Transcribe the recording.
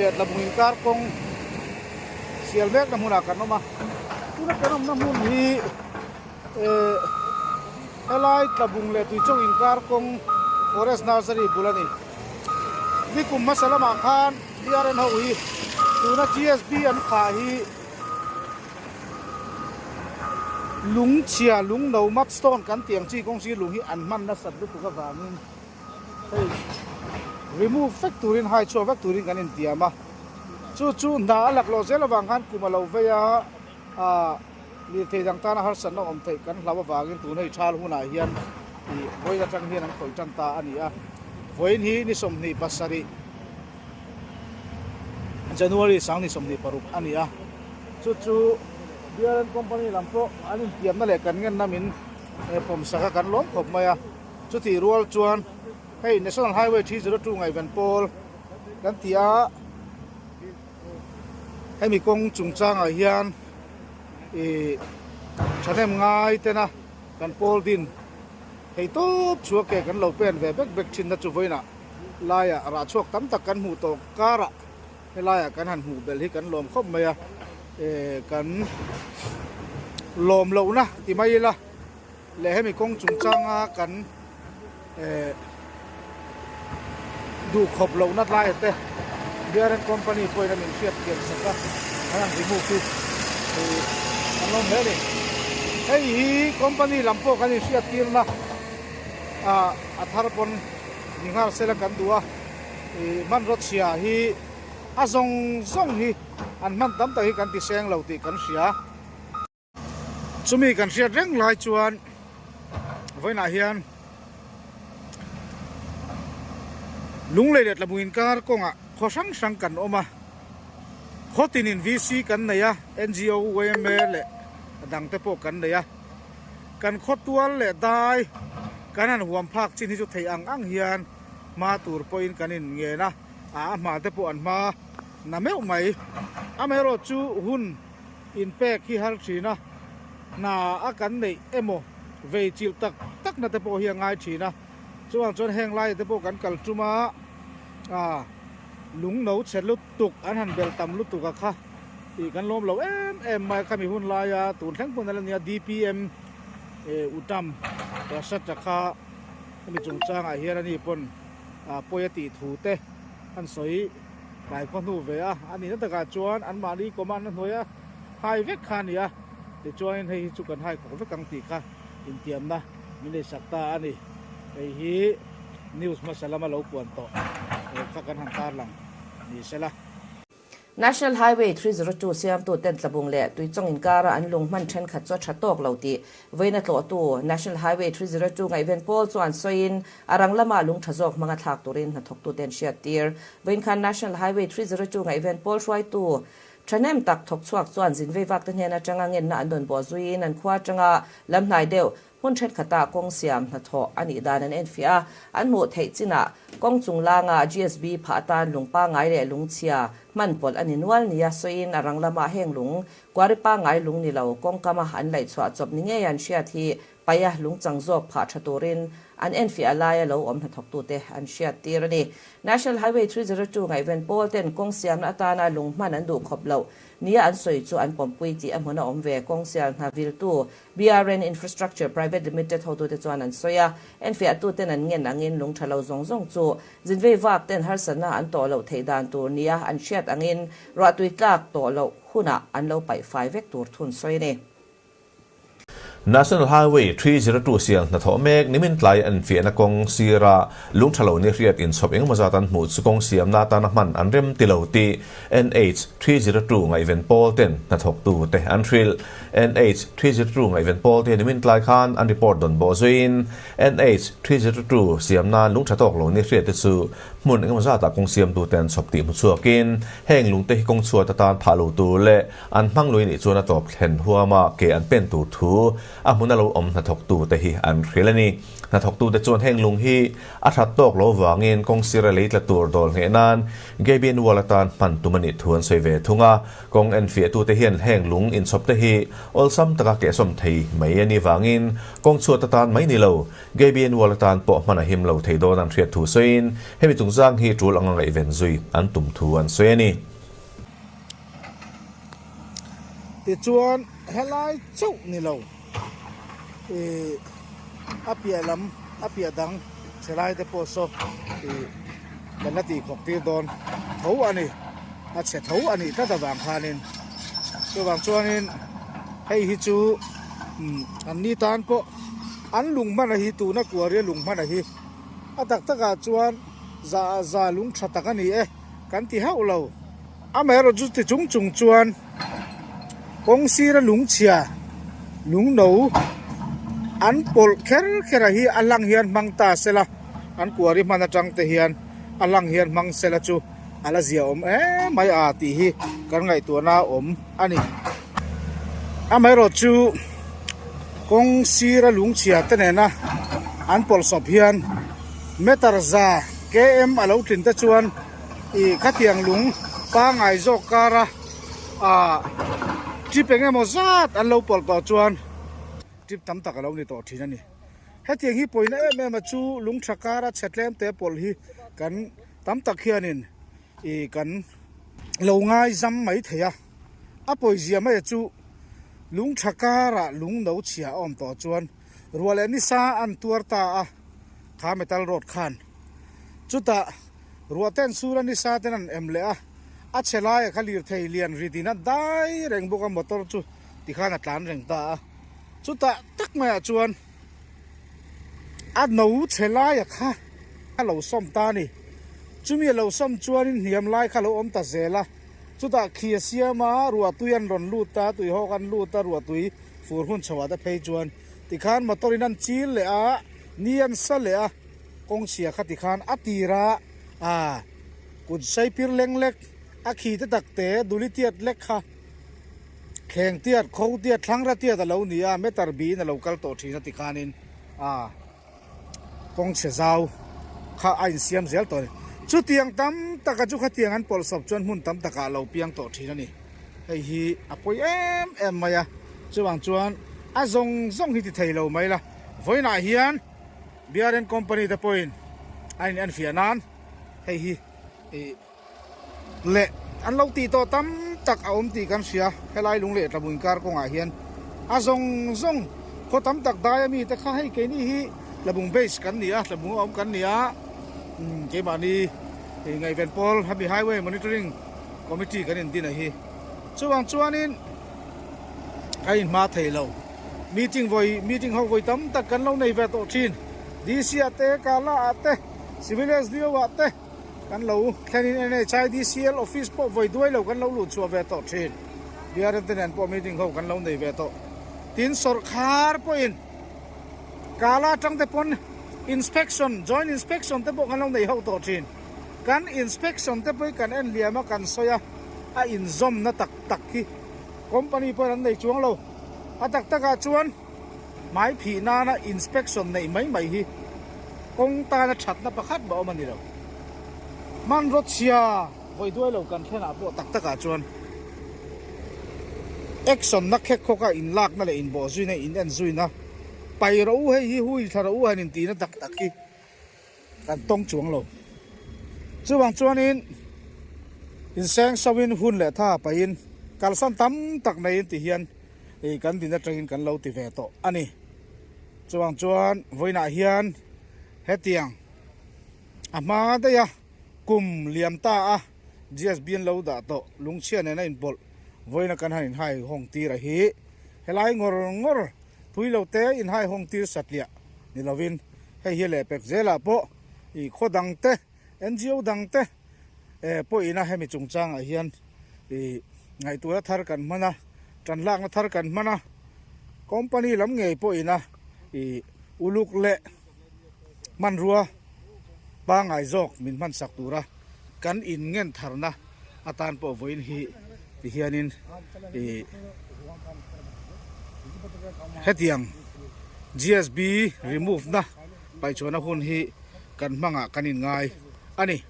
leh Tlabung inkar kawng sial mekna hmunah kan awm a, tuna kan awmna hmun hi eh helai Tlabung leh Tuichawng inkar kawng Forest Nursery bul a ni. Nikum hmasa lamah khan BRN ho hi tuna GSB an phah hi lung chhia lung no mudstone kan tih ang chi kawng si lung hi an hman nasat lutuk avangin hei remove vek turin hai chhuak vek turin kan intiam a chu chu hna a laklawh zel avang khan kum a lo vei a ah lirthei dang tana harsatna awm theih kan hlau avangin tun hei thal hunah hian ih vawiin atang hian an khawih tan ta a ni a vawiin hi ni 27 January sang ni 26 a ni a chu chu BRN company lam pawh an intiamna leh kan ngenna min pawm sak a kan lawm khawp mai a. Chutih rual chuan hei National Highway 302 ngaihven pawl kan ti a, hemi kawng chungchangah hian ih thahnem ngai tena kan pawl din thei tawp chhuak ke kan lo pen ve bek bek thinna chu vawiinah laiah rah chhuak tam tak kan hmuh tawh karah helaiah kan han hmuh belh hi kan lawm khawp mai a, eh kan lawm lohna ti mai ila. Leh hemi kawng chungchanga kan eh duhkhawp lohna tlai te BRN company pawhin a min hriat thiam sak a, an han remove hi ih an lawm hle a ni. Hei hi company lam pawh kan inhriat tirna ah a thar pawn ni nghal sela kan duh a, ih hmanraw chhia hi a zawng zawng hi an hman tam tak hi kan ti seng lo tih kan hria. Chumi kan hriat reng lai chuan vawiinah hian Lunglei leh Tlabung inkar kawngah khaw hrang hrang kan awm a, khaw tinin VC kan nei a, NGO, yma leh a dangte pawh kan nei a. Kan khaw tual leh dai kan han huam phak chin hi chu theih ang ang hian hma tur pawhin kan inngen a, a hma te pawh an hma na meuh mai. Amaherawhchu hun. Inpek hi har thin a, hna a kan neih emaw vei chilh tak tak na te pawh hi a ngai thin a, chuvang chuan heng laia te pawh kan kal tum a, ah lung no chhe lutuk an han bel tam lutuk a kha tih kan lawm lo em em mai a, khami hun laia tun thleng pawn a la nia DPM eh Uttam Prasad-a kha hemi chungchangah hian ani pawn ah pawi a tih thu te an sawi. Tlai khaw hnu ve a, a nihna takah chuan anmahni command a hnuaia hai vek kha a ni a, tichuanin hei hi chu kan hai khawk vek ang tih kha intiamna min leisak ta a ni. Hei hi news hmasa lama lo puan tawh kha kan han tarlang ni sela. National Highway 302 siamtu ten Tlabung leh Tuichawng inkara an lung hman thenkhat chu a tha tawk lo tih vawiin a tlawhtu National Highway 302 ngaihven pawl chuan sawiin A rang lama lung tha zawk hmanga thlak turin hnathawktute an hriattir. Vawiin khan National Highway 302 ngaihven pawl hruaitu thahnem tak thawk chhuak chuan zin vei vakte hnen atanga ngenna an dawn bawh zuiin an khua atanga lam hnai deuh hmun thenkhatah kawng siam hnathawh a nih dan an enfiah a, an hmuh theih chinah kawng chunglanga GSB phah atan lung pangngai leh lungchhia hman pawlh a ni nual nia sawiin a rang lama heng lung kuari pangngai lung ni lo kawngkama an laihchhuah chawp ni ngei an hriat hi Paia lungchang zawk phah tha turin an enfiah laia lo awm hnathawktute an hriattir a ni. National Highway 302 ngaihven pawl ten kawng siamna atana lung hman an duh khawp loh nia an sawi chu an pawmpui tih a hmun a awm ve. Kawng sial hna viltu BRN Infrastructure Private Limited hotute chuan an sawi a, enfiahtuten an ngen angin lung tha lo zawng zawng chu zinvei vak ten harsatna an tawh loh theih dan tur nia an hriat angin ruahtui tlak tawh loh hunah an lo paih fai vek tur thun sawi a ni. National Highway 302 sial hnathawh mek nimin tlai an fiahna kawng sira lung tha lo ni hriat inchhawp engemaw zat an hmuh chu kawng siamna atana hman an rem ti lo tih NH 302 ngaihven pawl ten hnathawktu te an hrilh. NH 302 ngaihven pawl te nimin tlai khan an report dawn bawh zuiin NH 302 siamna lung tha tawk lo ni hriat te chu Hmun engemaw zatah kawng siamtute an chhawp tih hmu chhuakin heng lungte hi kawng chhuat atan phah lo tur leh an hmang lui nih chuan a tawp thlen huama ke an pen tur thu a hmuna lo awm hnathawktute hi an hrilh a ni. Hnathawktute chuan heng lung hi a that tawk lo vangin kawng sira lei tla tur dawl ngheh nan Gabian Wall atan hman tum a nih thu an sawi ve thung a. Kawng enfiahtute hian heng lung inchhawpte hi awlsam taka kehsawm thei mai a nih vangin kawng chhuat atan mai ni lo, Gabian Wall atan pawh hman a him lo thei dawn an hriat thu sawiin hemi chungchang hi tul anga ngaihven zui an tum thu an sawi a ni. Tichuan helai chauh ni lo ih a piah lam a piah dang chhe lai te pawh saw ih kan la tih khawk tir dawn tho a ni a chhe tho a nih tlat avang khanin chuvang chuanin hei hi chu umm an ni tan pawh an lung hman a hi tuna kuaria lung hman a hi a tak takah chuan za za lung tha tak a ni e. Kan ti hauh lo. Amaherawh chu ti chung chung chuan kawng sira lungchhia lungno an pawlh kher kher a hi a lang hian hmang ta sela an kuari hman atang te hian a lang hian hmang sela chu a la zia awm em mai a tih hi kan ngaihtuahna a awm a ni. Amaherawh chu kawng sira lungchhia te nena an pawlh sawp hian meter za km a lo tlin te chuan ih khatiang lung pangai zawk kara ah trip eng emaw zat an lo pawlh tawh chuan trip tam tak a lo ni tawh thin a ni. Hetiang hi pawina em em a chu lung tha kara chhe tlem te pawlh hi kan tam tak hianin ih kan lo ngai zam mai thei a, a pawizia mai chu lung tha karah lung no chhia a awm tawh chuan ruah leh nisa an tuar ta a kha metal rod khan chutah ruah ten sur a nisa ten an em leh a a chhe laia kha lirthei lian rit in a dai reng bawk a motor chu tikhan a tlan reng ta a chutah tak maiah chuan a no chhe laia kha a lo sawm ta a ni chumi a lo sawm chuanin hniam lai kha a lo awm ta zel a chutah khi a siam a ruahtui an rawn lut a tuihawk an lut a ruahtui fur hun chhoah te phei chuan tikhan motor in an chil leh a ni an sa leh a kawng chhia kha tikhan a tir a ah kut sei pir leng lek a khi te tak te duli tiat lek kha thleng tiat kho tiat thlangra tiat a lo ni a meter biin a lo kal tawh thin a tikhanin ah. Kawng chhe zau kha a insiam zel tawh a ni. Chutiang tam taka chu khatiang an pawlh sawp chuan hmun tam takah a lo piang tawh thin a ni. Hei hi a pawi em em mai a, chuvang chuan a zawng zawng hi ti thei lo mai la. Vawiinah hian BRN company te pawhin an in enfiah nan hei hi ih. Leh an lo tih tawh tam tak a awm tih kan hria. Helai lung leh tlabung inkar kawngah hian a zawng zawng khaw tam tak daia mite kha hei keini hi tlabung base kan ni a, tlabung a awm kan ni a, keimahni ngaihven pawl hemi highway monitoring committee kan indin a hi. Chuvang chuanin ka inhma thei lo. Meeting vawi meeting ho vawi tam tak kan lo nei ve tawh thin. DC ah te, Kala ah te, Civil SDO ah te. Kan lo thlenin NHIDCL office pawh vawi duai lo kan lo luh chhuah ve tawh thin. BRM te nen pawh meeting ho kan lo nei ve tawh. Tin sawrkhar pawhin Kala atang te pawn inspection, joint inspection te pawh kan lo nei ho tawh thin. Kan inspection te pawh hi kan en liam a, kan sawi a, a inzawmna tak tak hi company pawhin an nei chuang lo. A tak takah chuan. Hmai phih nana inspection neih mai mai hi kawng tana thatna pakhat mah awm a ni lo. Hmanraw chhia vawi duai lo kan thlenah pawh tak takah chuan action na khek khawka inlakna leh inbawhzuina inenzuina pai rawh u hei hi hui thla rawh u han intihna tak tak hi kan tawng chuang lo. Chuvang chuanin inseng sawin hun leh tha pahin kalsan tam tak neiin ti hian ih kan din atangin kan lo ti ve tawh a ni. Chuvang chuan vawiinah hian hetiang a hma daih a kum liam ta a GSB an lo dah tawh lungchhia nena inpawlh vawiina kan han inhai hawng tir a hi helai ngawr ngawr thui lo te inhai hawng tir satliah ni lovin hei hi lehpek zelah pawh ih khaw dang te NGO dang te eh pawhin a hemi chungchangah hian ih ngaihtuahna thar kan hman a tan lakna thar kan hman a company lam ngei pawhin a ih uluk leh hmanrua pangngai zawk min hman sak tura kan in ngen tharna atan pawh vawiin hi ti hianin ih. Hetiang GSB remove na paihchhuahna hun hi kan hmangah kan inngai a ni.